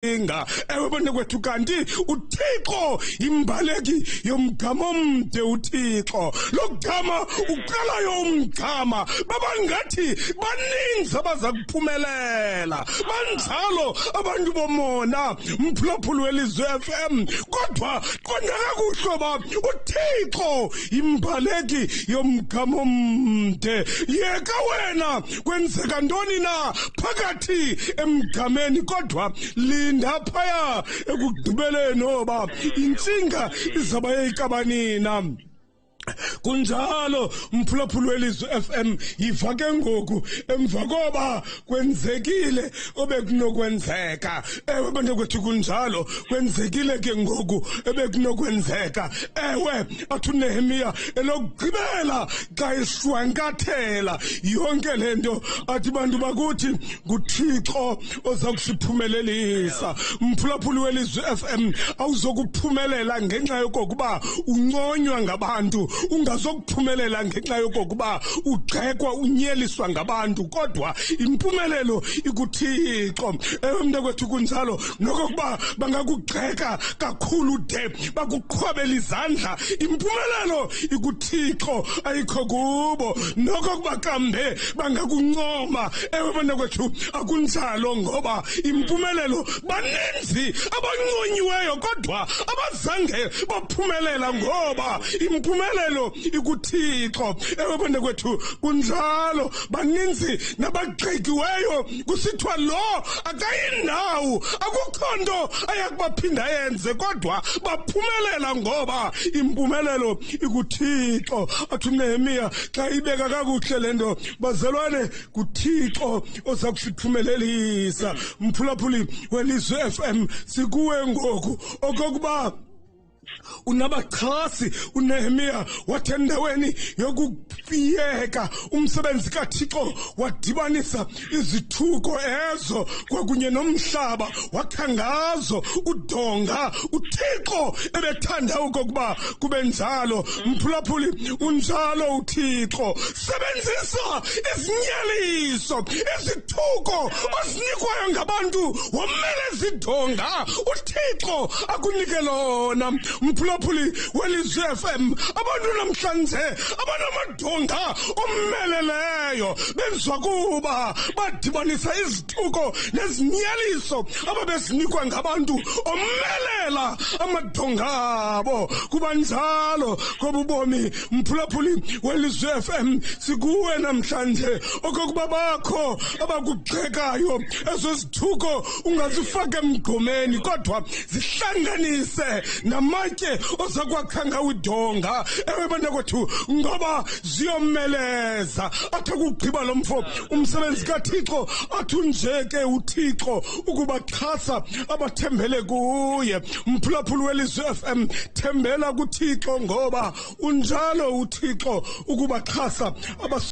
Inga ewe bantakwethu, kanti uThixo imbaleki yomgama omde. UThixo lo gama uqalayo umgama, babangathi baninzi abaza kuphumelela, banjalo abantu bomona, mphulaphuli weLizwi FM, kodwa qonda kakuhle uba uThixo imbaleki yomgama omde. Yeka wena kwenzeka ntoni na phakathi emgameni, kodwa linda phaya ekugqibeleni oba intsinga izaba yeyikabanina. Kunjalo, mphulaphuli weLizwi FM, yiva ke ngoku emva koba kwenzekile obekunokwenzeka. Ewe bantakwethu, kunjalo, kwenzekile ke ngoku ebekunokwenzeka. Ewe, athi uNehemiya elokugqibela xa ishwankathela yonke le nto, athi bantu bakuthi nguThixo oza kusiphumelelisa. Mphulaphuli weLizwi FM, awuzokuphumelela ngenxa yokokuba unconywa ngabantu, ungazokuphumelela ngenxa yokokuba ugxekwa, unyeliswa ngabantu, kodwa impumelelo ikuThixo. Ewe mntakwethu, kunjalo, nokokuba bangakugxeka kakhulu de bakuqhwabela izandla, impumelelo ikuThixo, ayikho kubo. Nokokuba kambe bangakuncoma, ewe bantakwethu, akunjalo, ngoba impumelelo, baninzi abanconyiweyo kodwa abazange baphumelela, ngoba impumelelo ikuThixo. Ewe bantakwethu, kunjalo, baninzi nabagxekiweyo kusithiwa lo akayindawo, akukho nto ayakubaphinda yenze, kodwa baphumelela ngoba impumelelo ikuThixo. Athi uNehemiya xa ibeka kakuhle le nto, bazalwane, kuThixo oza kusiphumelelisa. Mphulaphuli weLizwi FM, sikuwe ngoku okokuba unabachasi. uNehemiya wathi endaweni yokufiyeka umsebenzi kaThixo, wadibanisa izithuko ezo kwakunye nomhlaba, wakha ngazo udonga. UThixo ebethanda okokuba kube njalo. Mphulaphuli, unjalo uThixo. Sebenzisa izinyeliso, izithuko ozinikwayo ngabantu, womeleza idonga uThixo akunike lona. Mphulaphuli weLizwi FM, abantu namhlanje abanamadonga omeleleyo benziwa kuba badibanisa izithuko nezinyeliso ababezinikwa ngabantu, omelela amadonga abo. Kuba njalo kobubomi. Mphulaphuli weLizwi FM, sikuwe namhlanje okokuba bakho abakugxekayo, ezo zithuko ungazifaka emgqomeni, kodwa zihlanganise namatye oza kwakha ngawo idonga. Ewe bantakwethu, ngoba ziyomeleza. Athi akugqiba lo mfo umsebenzi kaThixo, athi unje ke uThixo ukubaxhasa abathembele kuye. Mphulaphuli weLizwi FM, thembela kuThixo, ngoba unjalo uThixo ukubaxhasa abas